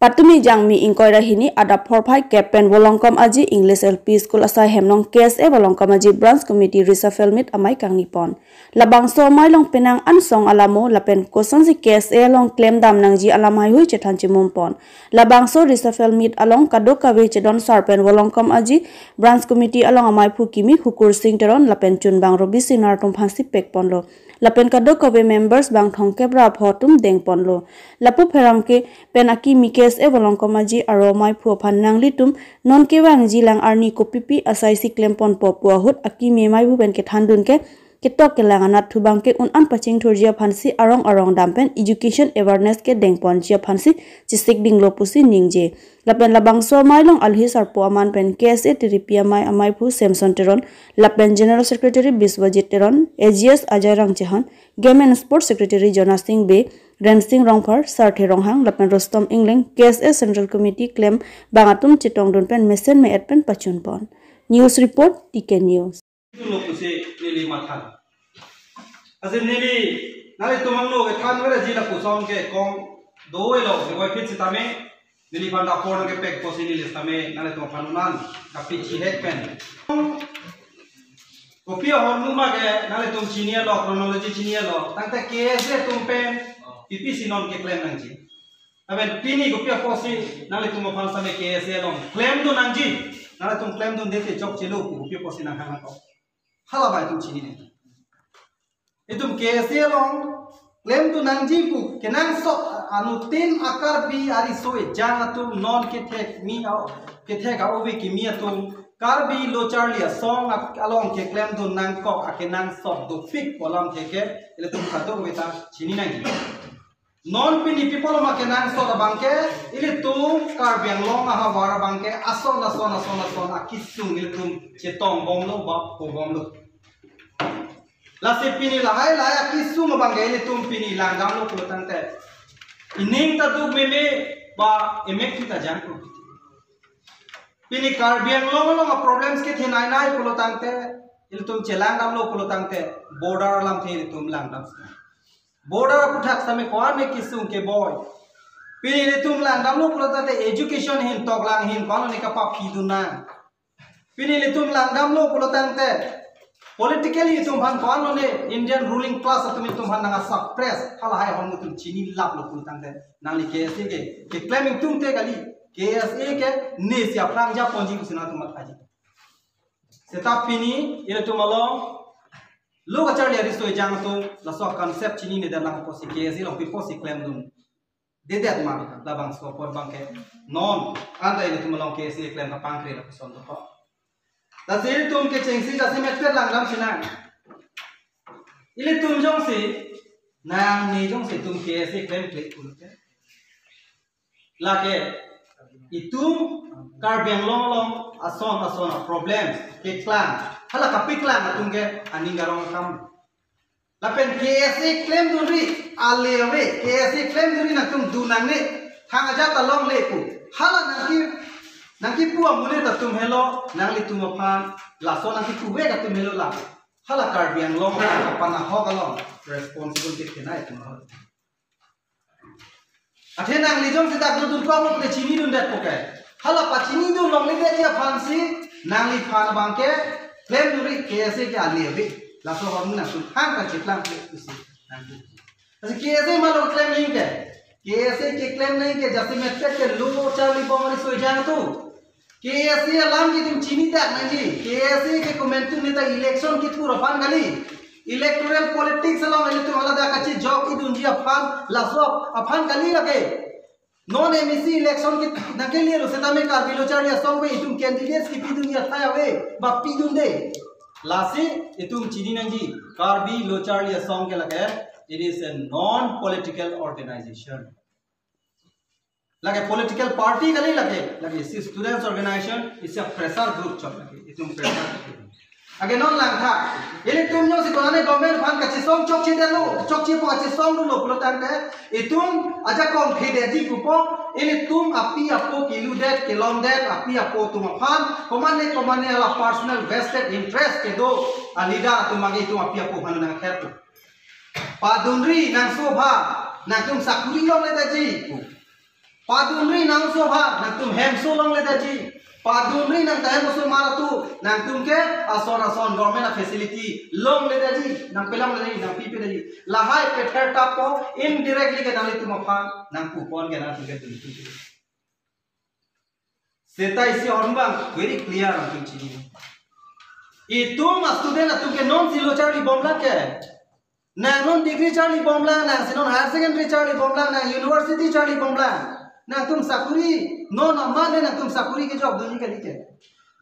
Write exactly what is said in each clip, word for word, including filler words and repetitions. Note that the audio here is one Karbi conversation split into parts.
Patumi Jangmi ingkoi ra hini adap phorphai kep pen Volongkom Aji English L P School asai hem along K S A Volongkom Aji Branch Committee Reshuffle Meet amei kangni pon. Labangso amei along penang ansong alamo lapen kosonsi K S A along klemdam nangji alam haihui chethan chimum pon. Labangso Reshuffle Meet along kadokave chedon sar pen Volongkom Aji Branch Committee along ameiphu kimi Hukur Sing Teron lapen chunbang Robi Sinar atum aphansi pek ponlo. Lapen kadokave members bang thomkep ra pho atum deng ponlo. Lapu pherangke pen akimi K S A Volongkom Aji aro ameiphu aphan nanglitum non kevangji lang arni kopipi asaisi klem ponpo pu ahut akimi ameiphu pen kethandun ke ketok kelang anatthu abangke un-an pachingthurji aphansi arong arong dam pen education awareness kedeng ponji aphansi chesik dinglo pusi ningje. Lapen labangso amei along alhi sarpo aman pen K S A tiripi amei ameiphu Samson Teron, lapen General Secretary Biswajit Teron, A G S Ajay Rangchahan, Game and Sports Secretary Jonas Sing Bey, Rensing Rongphar, Sarthe Ronghang, lapen Rustom Engleng, K S A Central Committee klembang atum chetongdun pen mesen me-et pen pachun pon. News report, T K News. Itulo pusi neli matha. Asin neli, nanglitum angno kethan veraji lapuson ke kong doi lo, doi phit sitame, neliphan ta apor nangkepek pusi neli sitame, nanglitum aphan un-an kapichi hek pen. Kopi ahormu ma ke, nanglitum chinilo, chronology chinilo, tangte K S A atum pen, P P C non keklem nangji. Lapen pini kopi apotsi nanglitum aphan sitame K S A along klemdun nangji. Nanglitum klemdunde te chokchelo pu kopi apotsi nanghang nangkok. Hala bai itum chinine. Itum K S A along klemdun nangji pu kenangsot anuttin a-Karbi ariso ejang atum non kethek mi au kethek a-ove kimi atum Karbi Locharli Asong ak-, along keklemdun nangkok akenangsot dopik pu alam ke ke ilitum kadokave ta chini nangji. Non pini people ma kenangsot abangke, ilitum Karbi Anglong ahavar abangke, ason, ason, ason, ason, akisung ilitum chetong bomlo, ba po bomlo. Lasi pini lahai lahai akisung abangke, ilitum pini langdamlo pulo tangte. Ining ta duk meme, ba emek ta jangkru. Pini Karbi Anglong along a-problems kethenei nai pulo tangte, ilitum chelangdamlo pulo tangte, border alamthe ilitum langdam. Border aputhak sitame ko-an ne kisung keboi. Pini ilitum langdamlo pulo tangte education ahin toklang ahin ko-an ne kapaphi dun nang. Pini ilitum langdamlo pulo tangte politically itum aphan ko-an ne Indian ruling class atum itum aphan nang suppress halahai ahormu itum chini laplo pulo tangte nangli K S A ke keklem ingtungte kali K S A ke nesi aphrang japonji pusi nangtum mathaji. Seta pini ilitum along Locharli ariso ejang atum laso concept chinine damlang apotsi K S A along pi apotsi klemdundedet ma labangso apot abangke non anta ilitum along K S A klem kapangkre lapuson dokok. Lasi ilitum kechengsi jasemet pet langdam sinang. Ilitum jongsi nangne jongsi itum K S A klemkle pulote lake itum Karbi Anglong along ason ason a-problems keklang hala kapeklang atum ke aning arong akam. Lapen K S A klemdunri ale ave, K S A klemdunri nangtum dun nangne, thang ajat ta longle pu. Hala nangke nangkepu amonit atum helo nanglitum aphan, laso nangkepu vek atum helo la. Hala Karbi Anglong aphan ahok along responsibility kenai atum ahok. Athe nangli jongsi dak dun dun kong lote chinidundetpo ke. Hala pachinidun longledetji aphansi nangliphan abangke klemdunri K S A ke ale ave. Laso ahormu nangtum hang kacheklang ke pusi nangtum. Lasi K S A ma along klem nangji ke. K S A keklem nangji ke jasemet pet ke Locharli Bong ariso ejang atum. K S A alam ke itum chinidak nangji. K S A ke komantu neta election kethur aphan kali. Electoral politics along ilitum alada kachijok idunji aphan, laso aphan kali lake. Non M A C election ke nangkelelo setame Karbi Locharli Asong pen itum candidates kepidunji athai ave, ba pidunde. Lasi itum chini nangji, Karbi Locharli Asong ke lake, it is a non-political organization. Lake political party kali lake, lake isi students organization, isi pressure group chot lake, itum pressure. Ake non langtha, ilitum jongsi konane government aphan kachisong chokchedetlo, chokchepo kachisongdunlo pulo tangte, itum ajakong thedetji pupo, ilitum api apo keludet, kelongdet, api apo atum aphan, komane komane hala personal vested interest kedo, a leader atum age itum api apo aphan nangtherpo. Padunri nangsobha, nangtum sakuri longledetji pu. Padunri nang osomar, nangtum hemso longledet ji. Padunri nang ta hem osomar atum, nangtum ke ason ason government a facility longledet ji, nangpalongledet ji, nangpipedet ji. Lahai pether tapo, indirectly ke nanglitum aphan nangpupon ke nangtum ke tum tum. Seta isi hormu abang very clear nangtum chini. Itum a student atum ke non si lo charlibomlang ke. Nang non degree charlibomlang, nang si non higher secondary charlibomlang, nang university charlibomlang. Nangtum sakuri, non amat le nangtum sakuri kejokdunji kali ke.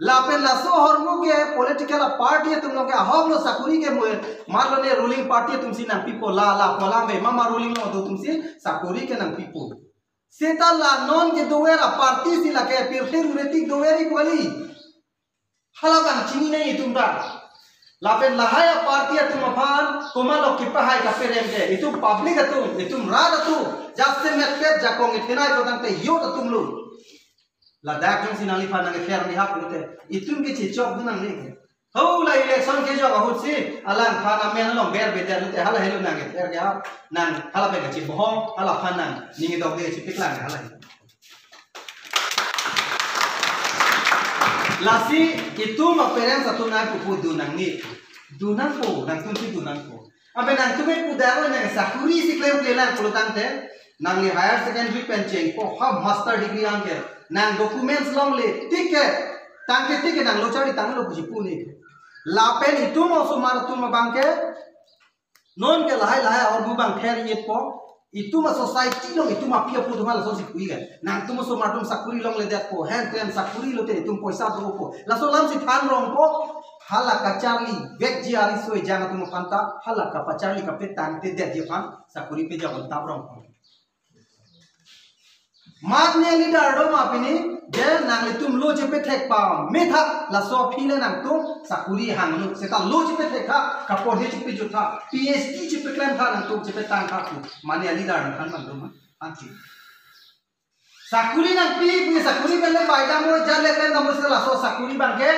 Lapen laso ahormu ke political a party atum along ke ahok lo sakuri ke mu, mat lo ne ruling party atum si nangpipo, la lapu alam ave, mama ruling along atum si sakuri ke nangpipo. Seta la non kedover a party si lake pirthe ruretik dover-i pu kali. Hala abang chini nang itum ta. Lapen lahai a party atum aphan komatlo kepahai kapereng ke. Itum public atum, itum rat atum, jasemet pet jakong ithenei ko tangte youth atum lo. Ladak jongsi nangliphan nangkether ni hap lote, itum ke chechokdun nangne ke. Ho la election kejok ahut si alangphan amen along ber bedet lote hala helo nangkether ke ha, nang hala pen kachibohong, halaphan nang ning dokde chipiklang hala helo. Lasi itum a parents atum nangpupu dun nangne. Dun nangpo, nangtum si dun nangpo. Abe nangtum ke pudar lo nang sakuri si klemklelang pulo tangte, nangli higher secondary pen chengpo ha master degree anke, nang documents longle tik ke, tangke tik ke nang lo charli tanglo puji pu ne. Lapen itum osomar atum abang ke, non ke lahai lahai ahormu abang ther-i-etpo, itum a society along itum api apo atum hala asonsi pu-i ke. Nangtum osomar atum sakuri longledetpo, hen pen sakuri lote itum poisa dopo. Laso alam si than rongpo, hala kacharli vekji ariso ejang atum aphan ta, hala kapacharli kapetangtedetji aphan sakuri pejak on tap rongpo. Mat ne leader do ma pini, je nanglitum lo chepethek pame tha, laso aphi le nangtum sakuri hangno, seta lo chepethek tha, kaporhe chepejut tha, PhD chepeklem tha, nangtum chepetang tha pu, mane a leader nangkhan mandoma, anti. Sakuri nangpi, pi sakuri pen le pai damlo, jat le klem damlo, seta laso sakuri abang ke,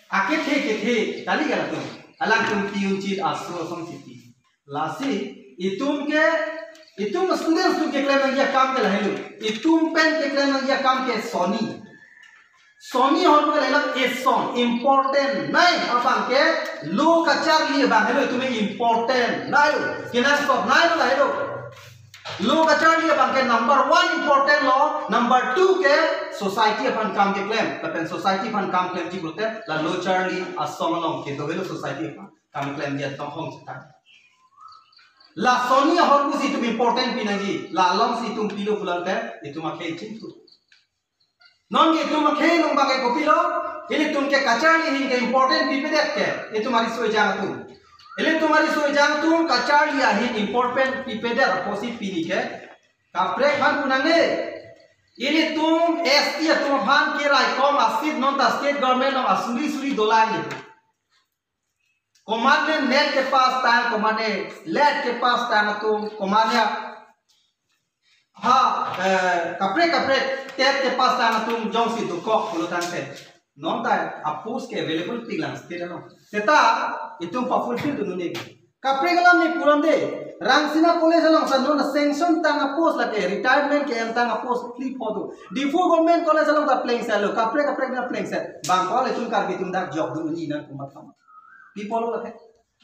akethe kethe, kali ke latum. Alangtum pi unchit aso asong chiti. Lasi, itum ke, itum students atum keklem nangji akam ke lahelo. Itum pen keklem nangji akam ke soni. Soni ahormu ke lahelo eson, important nei abang ke lo kacharli abang helo itum important nei lo. Kenangsot nei lo lahelo. Lo kacharli abang ke number one important lo, number two ke society aphan kam keklem. Lapen society aphan kam klemji pulote la lo charli asong along kedo avelo society aphan kam klemji atong hong seta. La soni ahormu si itum important pi nangji, la along si itum pilo pulote itum akhei chingthu. Non ke itum akhei along abang ke kopilo, ilitum ke kacharli ahin ke important pipedet ke, itum ariso ejang atum. Ilitum ariso ejang atum kacharli ahin important pipedet apotsi pini ke kaprek aphan pu nangne. Ilitum ST atum aphan ke raikom a seat non ta state government along asuri suri dolang. Komatne NET kepass tang, komatne LAT kepass tang atum, komatne ha, eh, kaprek kaprek TET kepass tang atum jongsi dokok pulo tangte, non ta a post ke available pilang state along. Seta itum pa-fulfill dun un-e. Kaprek alam ne pu rong de, Rangsina College along sa non sanction tang a post lake, retirement ke-en tang a post phli pho do. Diphu Government College along ta plengset lo, kaprek kaprek na plengset. Bang ko le itum Karbi atum dak jokdun un-e nang komat kam. Pi apotlo lake.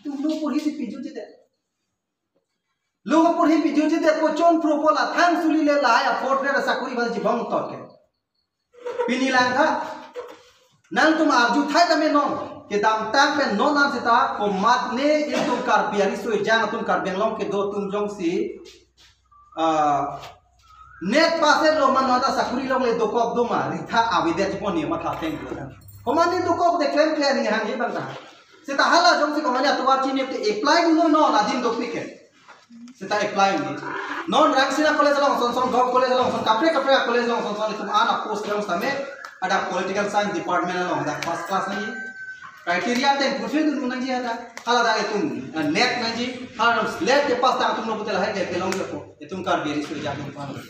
Itum lo porhi si pijutjedet. Lo porhi pijutjedet, kochon pro pola thang suli le lahai a fourth grade a sakuri bal jibong tot ke. Pini langtha. Nangtum arju thai tame non. Kedamtang pen non an seta komatne itum Karbi ariso ejang atum Karbi Anglong kedo atum jongsi ah, NET pass lo mane ta sakuri longle dokok doma, ritha avedet pon ni matha teng lo kan. Komatne dokok de klem klem ni hang ye bang ta. Seta hala jongsi komatne atovar chini te apply dun non adim dopik ke. Seta apply ni. Non Rangsina College along son son, Govt College along son, kaprek kaprek college along son son itum ana post along same ada political science department along dak first class ni. Criteria teng fulfill dun nangji ada. Hala dak itum, eh, NET nangji, hala LAT kepass tang atum lo putel hai ke kelong ke po. Itum Karbi ariso ejang atum aphan.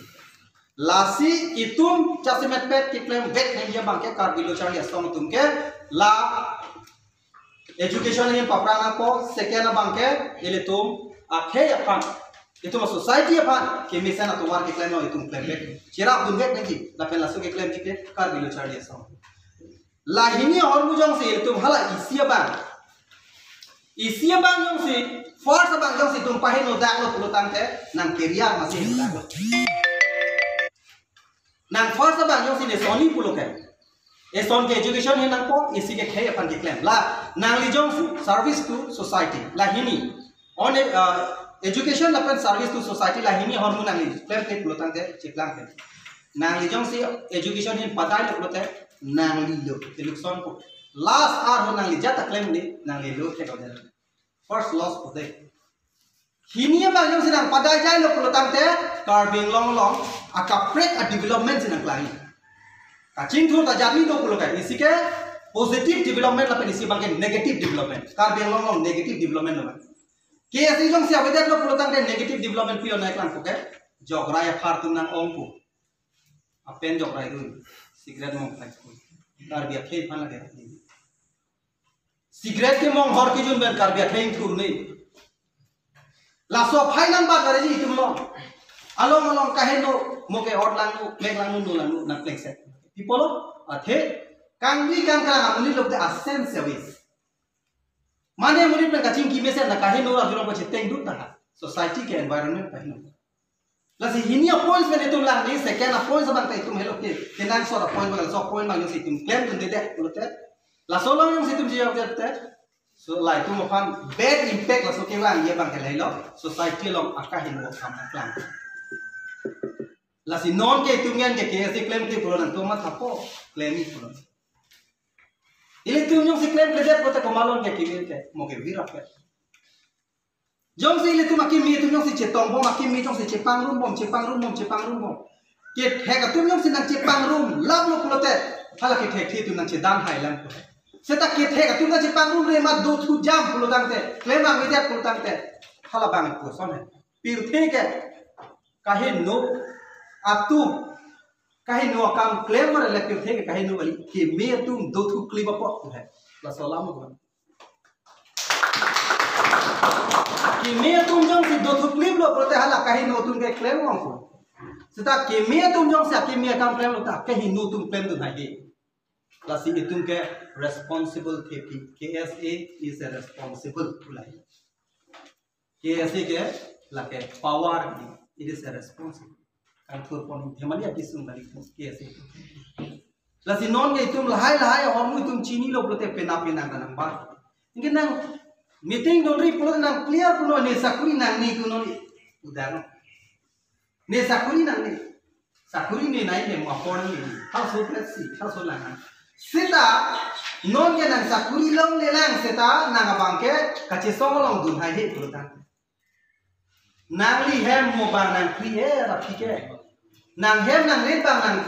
Lasi itum jasemet pet keklem vek nangji abang ke Karbi lo charli asong atum ke la education ahin paphrang nangpo, second abang ke ilitum akhei aphan Itum a-society aphan kemesen atovar keklem lo, itum klemvek. Cherapdunvek nangji, lapen laso keklemji ke Karbi Lo Charli Asong. La hini ahormu jongsi itum hala isi abang, isi abang jongsi, first abang jongsi itum pahingno daklo pulo tangte, nang career masi hingno daklo. Nang first abang jongsi ne sonni pulo ke, eson ke education he nangpo, isi ke khei aphan keklem. La nangli jongsi service to society, la hini on, uh, education lapen service to society, la hini ahormu nangli klemkle pulo tangte chiklang ke. Nangli jongsi education hin padailo pulote, nangli lo, ke nukson ko. Last arho nangli jat ta klem ni, nangli lo ke dodel. First loss ko de. Hini abang jongsi nang padai jailo pulo tangte, Karbi Anglong along akaprek a-development si nang klang-i. Kachingthur ta jatni do pulo ke, isi ke positive development lapen isi abang ke negative development. Karbi Anglong along negative development lo. K S A jongsi avedetlo pulo tangte negative development pi-o nangklang ko ke, jokrai aphar atum nang-ong ko. Apen jokrai dun, cigarette mong khai ko. Karbi akhei aphan lake. Cigarette kemong hor kejun pen Karbi akhei ingthur ni. Laso aphai nang ba kare ji itum lo. Along along kaheno, mo ke ot langno, mek langno, no langno, nang plengset. People lo, athe, kangbi kangkrang amonit lo te asen service. Mane amonit pen kachingki mesen na kaheno arjulong ko cheteng dun ta ha. Society ke environment kaheno. Lasi hini a-points pen itum lang ni, second a-points abang ta itum helo ke, kenangsot a-point abang, laso point abang jongsi itum klemdunde pulote, laso along jongsi itum jiyokjete, so la itum aphan bad impact laso kevangji abang ke lahelo, society along akaheno akam aklang. Lasi non ke itum ngen ke K S A klemkle pulo nangtum mathapo, klemji pulo. Ilitum jongsi klemkledet pulote komat along ke kevir ke, mo kevir apet. Jongsi ilitum akimi atum jongsi chetong bom, akimi jongsi chepangrum bom, chepangrum bom, chepangrum bom. Kethek atum jongsi nang chepangrum laplo pulote, hala kethek atum nang chedam hai lang pulote. Seta kethek atum nang chepangrumre amat dothu jam pulo tangte, klem avedet pulo tangte, hala bang koson hai. Pirthe ke kaheno atum, kaheno akam klem mare le pirthe ke kaheno kali, keme atum dothu klip apot hai. Laso alam ko. Keme atum jongsi dothu kliplo pulote hala kaheno atum ke klem ong ko. Seta keme atum jongsi akimi akam klemlo ta kaheno atum klemdun hai ke. Lasi itum ke responsible thepi, K S A is a responsible pulai. K S A ke lake power ni, it is a responsible. Kangthur pon themali apisung kali K S A. Lasi non ke itum lahai lahai ahormu itum chinilo pulote pena pena nang ba. Ingke nang meeting donri pulote nang clear punon, ne sakuri nangne punon, udah no. Ne sakuri nangne. Sakuri ne nai ne mo apor ne. Halaso flat si, halaso lang. Seta non ke nang sakuri longle lang seta nang abang ke kachesong along dun hai he pulo tang. Nangli hem mo bang nang kri he ra phi ke. Nang hem nang rit bang nang,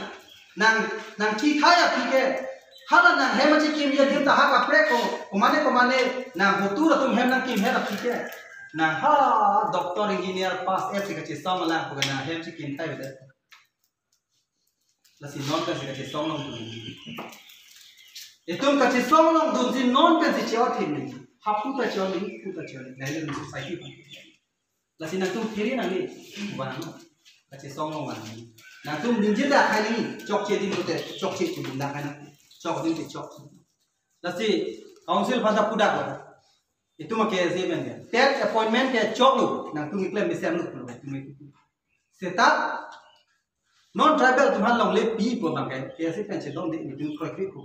nang, nang thi thai ra phi ke. Hala nang hem achikim ya dim ta ha kaprek ko. Komane komane nang hotur atum hem nangkim he ra phi ke. Nang ha doctor engineer pass et si kachesong lang ko nang hem chikim thai de. Lasi non pensi kachesong longdun. Itum kachesong longdunsi non pensi che-ot hin nangji. Hapu ta che-ot nangji, pu ta che-ot nangji. Lahai le society aphan. Lasi nangtum phiri nangji. Vang no. Kachesong long vang nangji. Nangtum ningje dak hai nangji. Chokche din lote, chokche chudin dak hai nang. Chok din te chok. Lasi council aphan ta pu dak lo. Itum a-K S A men ke. Tet appointment ke choklo. Nangtum keklem mesenlo pulo. Itum ke. Seta non tribal atum aphan longle pipo abang ke, K S A pen chedon de itum kroikre ko.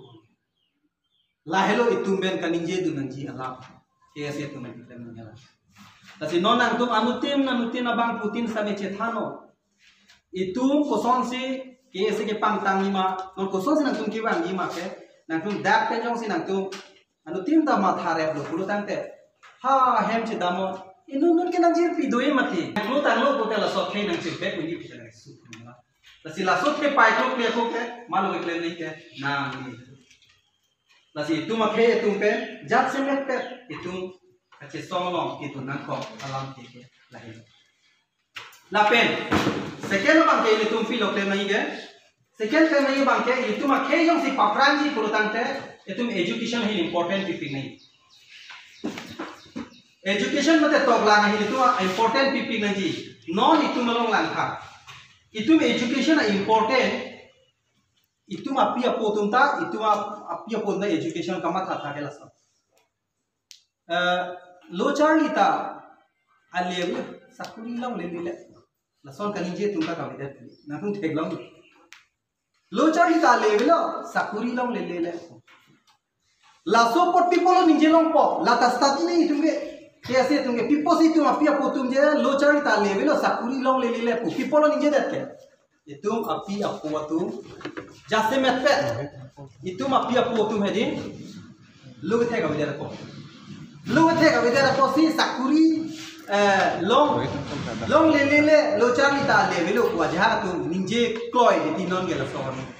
Lahelo itum pen kaningje dun nangji alam. K S A atum pen klem nangji alam. Lasi non nangtum anuttin, anuttin abangphutin sami chethannon. Itum kosonsi K S A kepangtangji ma, non kosonsi nangtum kevangji ma ke, nangtum dak pen jongsi nangtum anuttin ta matha replo pulo tangte. Ha hem chedamnon. Inut inut ke nangjirpi do-e mati. Nanglo tanglo pulote laso akhei nangchepek unji pisa nangsu. Lasi laso ke pai klok le ko ke, malo ke klem ni ke, nang ni. Lasi itum akhei atum pen, jat semet pet, itum kachesong long, itum nangkok, alam ke ke, lahai. Lapen, second abang ke ilitum pilo klem nangji ke. Second klem nangji abang ke, ilitum akhei jongsi paphrangji pulo tangte, itum education hin important pipik nangji. Education mate toklang ahin itum a-important pipik nangji. Non itum along langtha. Itum education a-important. Itum api apo atum ta, itum a-, api apo atum ta education kamathatha ke lason. Eh, lo charli ta ale avelo, sakuri longlelele. Lason kaningje atum ta kavedet. Nangtum theklong. Lo charli ta ale avelo, sakuri longlelele. Laso apot pi apotlo ningje longpo, la ta study nang itum ke. Ke ase itum ke, pi apotsi itum api apo atum je, lo charli ta ale avelo, sakuri longlelele pu. Pi apotlo ningjedet ke. Itum api apo atum. Jasemetpet. Itum api apo atum hedi. Lo kethek avedet apot. Lo kethek avedet apotsi sakuri, eh, long, longlelele, lo charli ta ale avelo pu ajahak atum ningje kloi di ti non ke lason.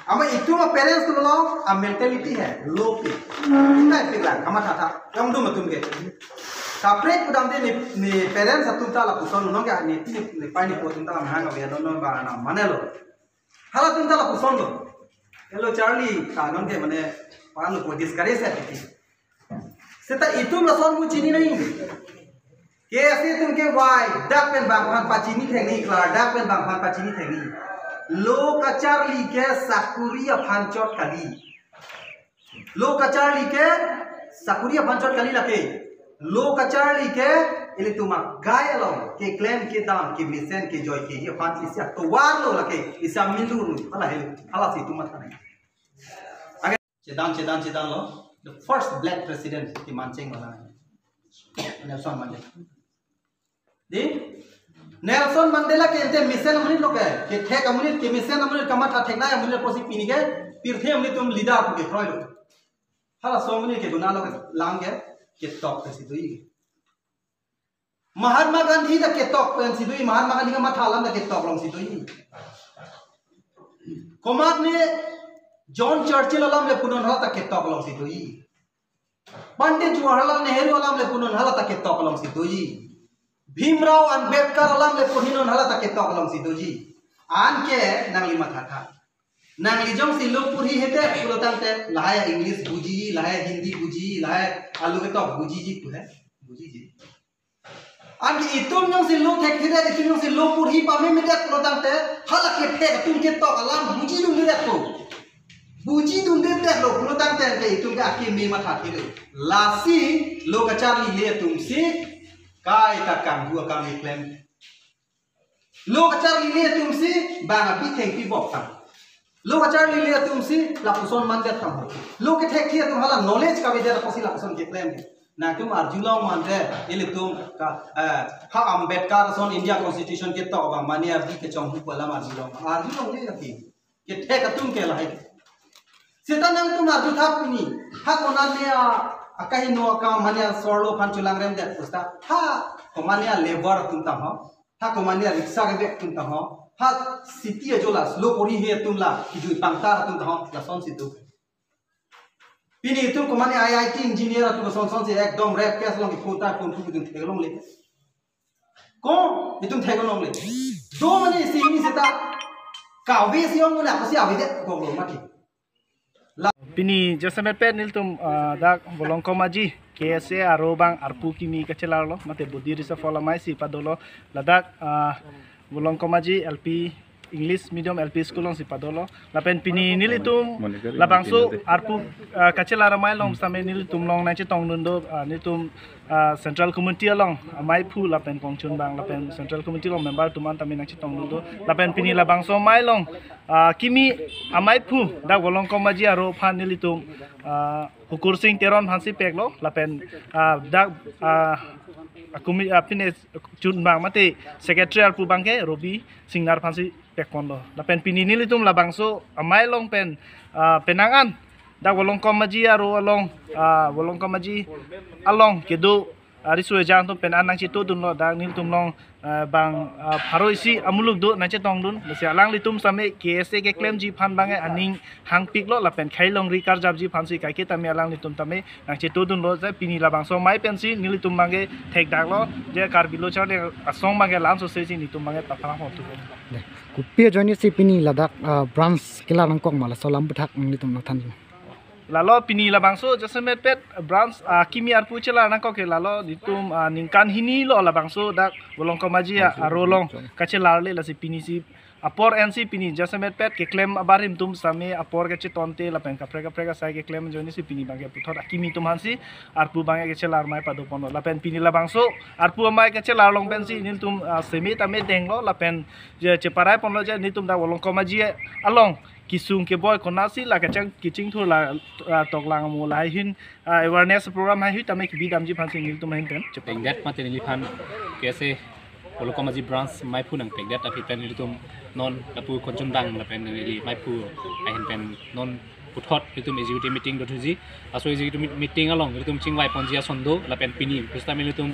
Ama itum a-parents atum along a-mentality he, lo pi. Nai pi lang, kamathatha, yong dum atum ke. Kaprek pudamde ne, ne parents atum ta lapuson non ke ne, ne, nepei nepo atum ta amahang kave non non ba na mane lo. Halatum ta lapuson lo. Hello Charlie, ta non ke mane, panu ko discourage hai titi. Seta itum lason mu chini nang. Ke ase itum ke why, dak pen bang aphan pachini thekni, klar, dak pen bang aphan pachini thekni. Lo kacharli ke sakuri aphan chot kali. Lo kacharli ke sakuri aphan chot kali lake. Lo kacharli ke ilitum agai along keklem kedam kemesen kejoike ji aphan isi atovar lo lake, isi amilur lo. Hala hel, halasi itum matha nang. Chedan, chedan, chedan lo. The first black president, ti mancheng wala. Nelson Mandela. Di? Nelson Mandela ke ante mesen amonit lo ke. Kethek amonit, kemesen amonit, kamatha theknei amonit apotsi pini ke pirthe amonit atum leader pu kekroi lo. Halaso amonit ke guna lo ke lang ke, ketok pensi do-i. Mahatma Gandhi ta ketok pensi do-i, Mahatma Gandhi kamatha alam ta ketok alongsi do-i. Komatne John Churchill alam le punon hala ta ketok alongsi do-i. Pandit Jawaharlal Nehru alam le punon hala ta ketok alongsi do-i. Bhimrao Ambedkar alam le punon hala ta ketok alongsi do-i. Anke nangli mathatha. Nangli jongsi lo porhi hete pulo tangte lahai English buji, lahai Hindi buji, lahai alu ketok bujiji pu he. Bujiji. Anke itum jongsi lo thekthedet, itum jongsi lo porhi pamemedet pulo tangte, hala kethek atum ketok alam bujidundedet ko. Bujidundedet lo pulo tangte anke itum ke akeme mathathelo. Lasi lo kacharlile atumsi kaita kanghu akam keklem. Lo kacharlile atumsi bang abi thengpi bok tang. Lo kacharlile atumsi lapuson mandet tang ho. Lo kethekthe atum hala knowledge kavedet apotsi lapuson keklem. Nangtum arjulong mande, ilitum ka, eh, ha Ambedkar ason India Constitution ketok abang mane abi kechonghu pu alam arjulong. Arjulongle lagi. Kethek atum ke lahai. Seta nangtum arjutha pini. Ha konane a, akahingno akam mane asor lo aphan chelangremdet pu seta. Ha komane a-labour atum tang ho. Ha komane a-rickshaw kevek atum tang ho. Ha city ajo la, lo porhi he atum la, kejui pangtar atum tang ho, lasonsi do. Pini itum komane I I T engineer atum son sonsi ekdom rape case along iphone ta phone thu itum theklongle. Ko itum theklongle. Do mane isi ini seta kave si ong mane apotsi avedet koklo mati. Pini jasemetpet nelitum, ah, dak Volongkom Aji K S A arlo bang arpu kimi kachelarlo, mate Bodi Reserve Forest amaisi padolo, ladak, ah, Volongkom Aji L P English medium L P school alongsi padolo. Lapen pini nelitum labangso arpu, ah, kachelar amei along sitame nelitum along nangchetongdun do, ah, nelitum, ah, Central Committee along ameiphu lapen kongchunbang lapen Central Committee along member atum an tame nangchetongdun do. Lapen pini labangso amei along, ah, kimi ameiphu dak Volongkom Aji arlo aphan nelitum, ah, Hukur Sing Teron aphansi peklo lapen, ah, dak, ah, akumi, ah, pine chunbang mate secretary arpu abangke Robi Singnar aphansi pekponlo. Lapen pini nelitum labangso amei along pen, ah, penang an dak Volongkom Aji arlo along, ah, Volongkom Aji along kedo, ah, riso ejang atum pen an nangchetongdunlo, dak nelitum along, ah, bang, ah, pharo isi amuluk do nangchetongdun. Lasi alanglitum sitame K S A keklemji aphan abangke aning hangpiklo lapen khei longri karjapji aphansi kaike tame alanglitum tame nangchetongdunlo, je pini labangso amei pensi nelitum abangke thekdaklo, je Karbi Lo Charli Asong abangke la-an sosesi nelitum abangke paphang hon tu. Dei, kopi ajoinesi pini ladak, ah, branch kelar nangkok ma, laso alam aphuthak nelitum nangthan. Lalo pini labangso jasemet pet branch akimi arpu chelar nangkok ke lalo nelitum ah, ningkan hini lo labangso dak Volongkom Aji arolong kachelar le, lasi pini si apor ensi pini jasemet pet keklem abarim atum same apor kachetonte lapen kaprek kaprek asai keklem ajoine si pini abangke puthot akimi atum aphansi arpu abangke kachelar mai padopon lo. Lapen pini labangso arpu amei kachelar along pensi nelitum ah, semi tame denglo lapen je cheparai ponlo je nelitum dak Volongkom Aji along kesung keboi konatsi la kachang kachingthur la ah, toklang mo lahai ahin ah, awareness program haihui tame kebi damji aphansi nelitum ahin pen chepeng. Pengdet mate neliphan kese Volongkom Aji branch maiphu nangpengdet aphi pen nelitum non lapu konchundang lapen neli maiphu ahin pen non puthot nelitum executive meeting dothuji. Laso executive meet- meeting along nelitum chingvai ponji ason do lapen pini pusitame nelitum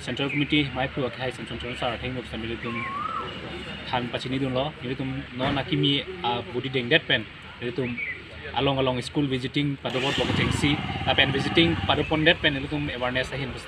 central committee maiphu akhai Samson Teron sir athengno pusitame nelitum than pachinidunlo. Nelitum non akimi ah, budi dengdet pen nelitum along along school visiting padopon lo kechengsi lapen visiting padopondet pen nelitum awareness ahin